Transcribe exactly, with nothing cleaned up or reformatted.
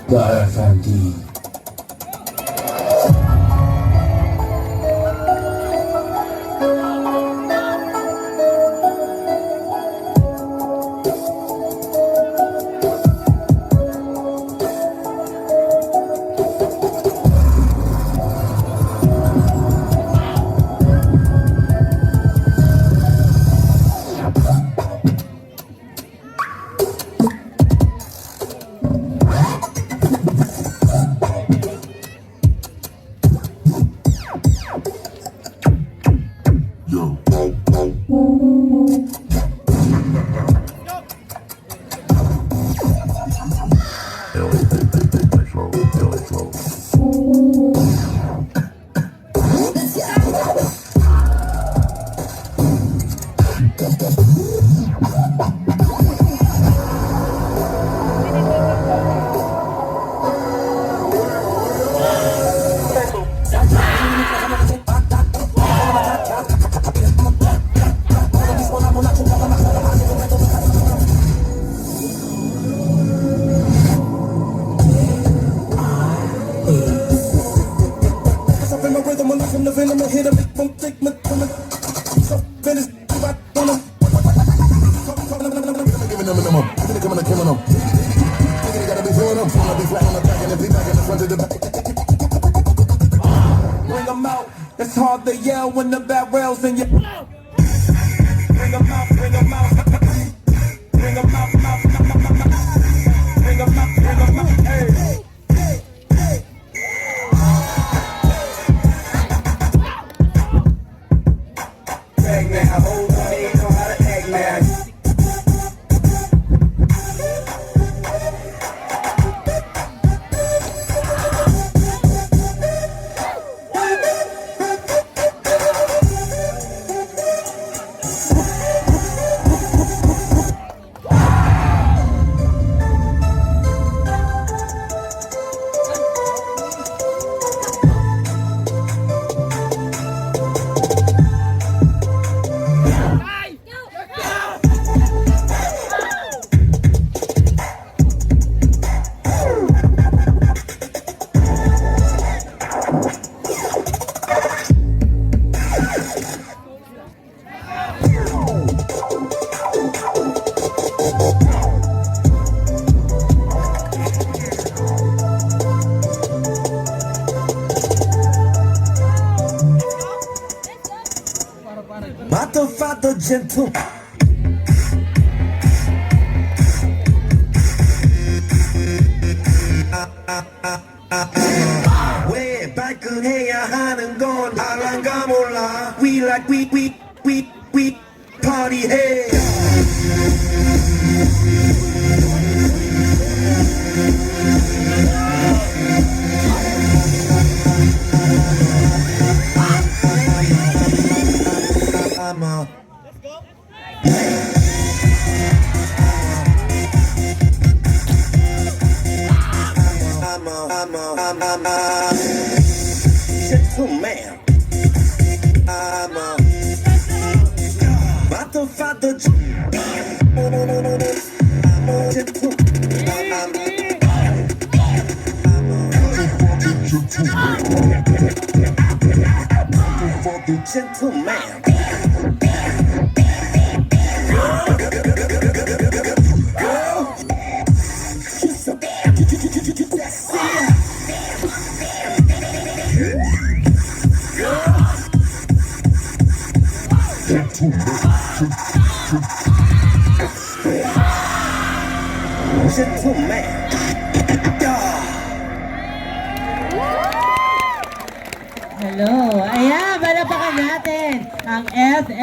Dara Santi. Yo. Bring 'em out. It's hard to yell when the barrels in your. Bring 'em out, bring 'em out. Bring 'em out, out, out, out, out. Bring 'em out, bring 'em out, hey. Act now, old money know how to act now. Motherfucker gentle. 왜 발끈해야 하는 건 알랑가 몰라. We like we we we we party 해. I'm a I'm a, I'm a, I'm, I'm, I'm gentleman. I'm a motherfucker. I'm a gentleman. I'm a motherfucking gentleman. Motherfucking gentleman. Girl, gentleman. Hello. Ayan, palakpakan natin ang F M.